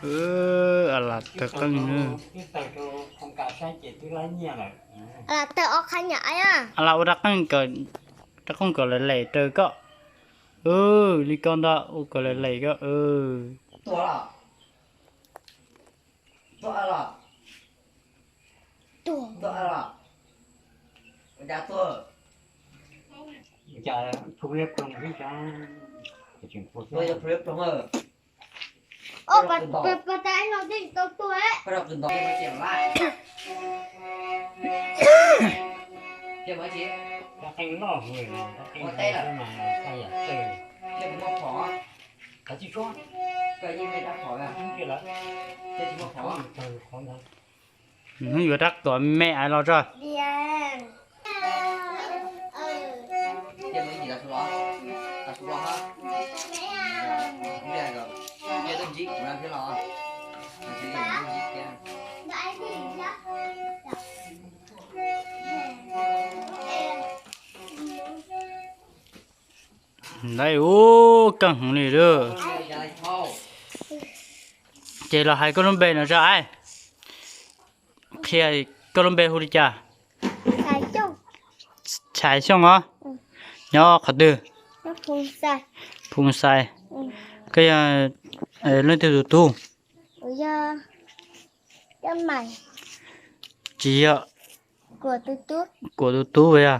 Alas tawg qeej. Alas tawg ob qhab nyam. Alas ua rab qeej, rab qeej kom lem lem raws koj. Li koj ntag ua kom lem lem koj. Hnub yuav rab tuam me ais los tso. Ntawd ub, keej heev li lawm. Ces los hais koj lub npe no tso ai. Qhia, koj lub npe hu li cas? Tshais Xyooj os. Nyob qhov twg? Phu Xais. Koj yog leej twg tus tub? Tsis yog. Kuam tus tub yog.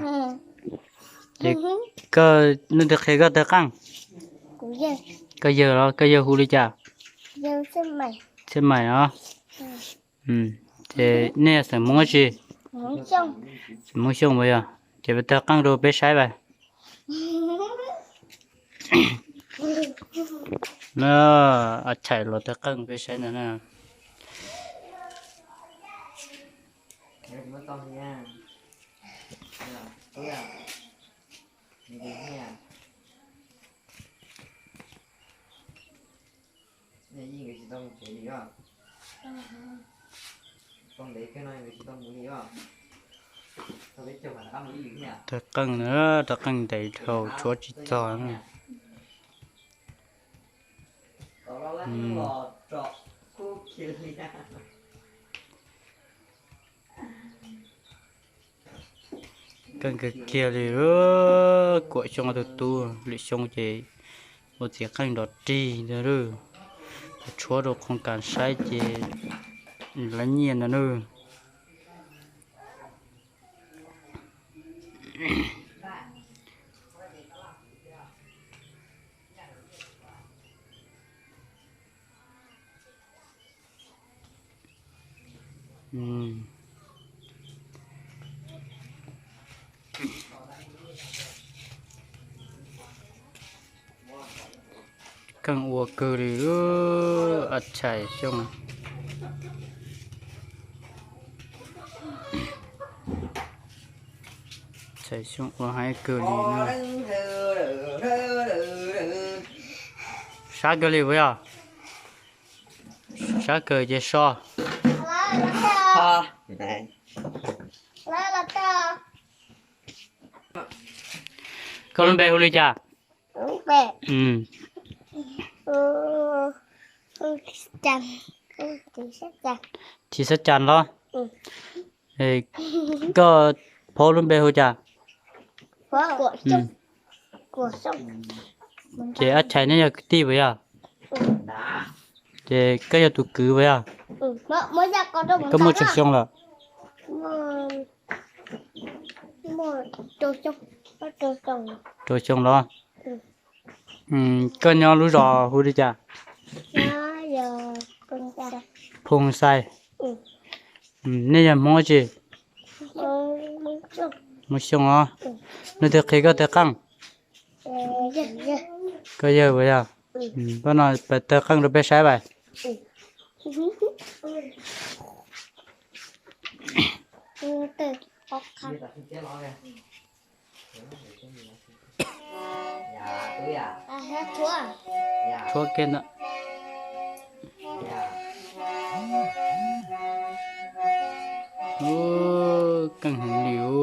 Ces koj leej twg qhia koj tawg qeej? Koj yawg los koj yawg hu li cas? Txhiaj Maim os. Ces nej yog xeem Hmoob dab tsi? Xeem Hmoob Xyooj puas yog? Ces tawg qeej rau peb saib vas. Tshais los tawg qeej peb saib ntawd na. Tawg qeej na, tawg qeej ntev dhau tshuav tsis txog. Keej kiag kiag li. Kuam Xyooj tus tub, lwm xyoo ces ua txiv qeej nrov rig ntag lauj. Tshuab rau qhov kas saib ces lawv nyiaj ntag lauj. Keej ua kawg li, Tshais Xyooj. Tshais Xyooj ua heev kawg li. Sab kawg li puas yog? Sab kawg ces so. Koj lub npe hu li cas? Tsis Xab Cas los? Koj phob lub npe hu cas? Ces Ab Tshais neb yog kwv tij puas yog? Ces koj yog tus kwv puas yog? Koj muaj tsawg xyoo lawm? Rau xyoo los? Koj nyob lub zos hu li cas? Phu Xais. Nej yog Hmoob dab tsi? Hmoob Xyooj os. Leej twg qhia koj tawg qeej? Koj yawg puas yog? Koj no pab tawg qeej rau peb saib vas. Tshuab kiag ntawm. Keej heev li os.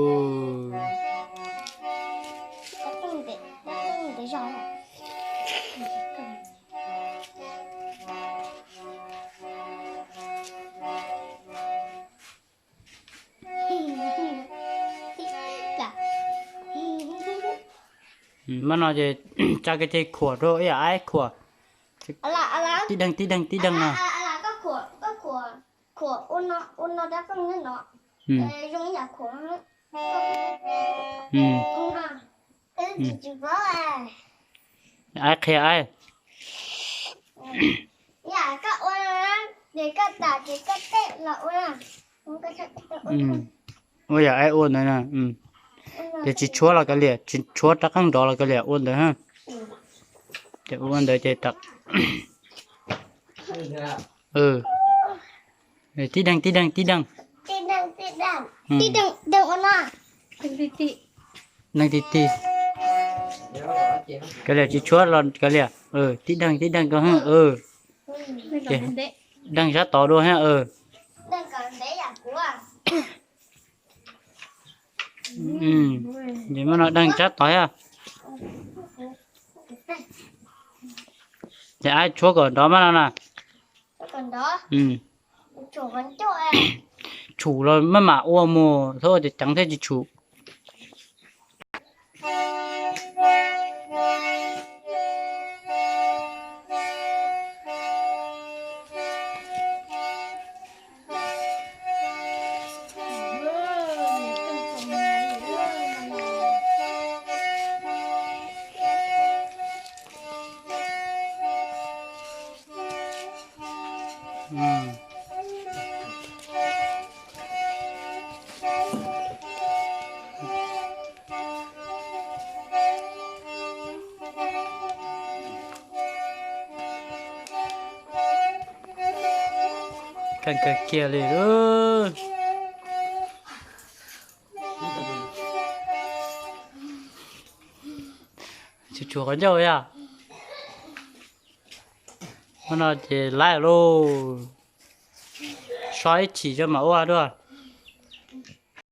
Muab no ces tsa kiag ces khuam rau ib yam aib khuam. Tib deeg tib deeg tib deeg no. Aib qhia aib. Ua yam aib ua ntawd na. Ces tsis tshuab los kav liam, tsis tshuab rov qeej nrov los kav liam, ua ntawd. Ces ua ntawd ces tib deeg tib deeg tib deeg. Deeg ti ti. Kav liam tsis tshuab los kav liam, tib deeg tib deeg ko. Ces deeg sab tod dua thiab. Ces muab no deeg sab tod thiab. Ces aib tshuab kom nrov mas no na. Tshum los maj mam ua mus, txhob ua ceev ceev thiaj tsis tshum. Keej kawg kiag li. Tsis tshuav qhov ncauj yog. Hnub no ces laib lauj. So ib chim tso mam ua dua.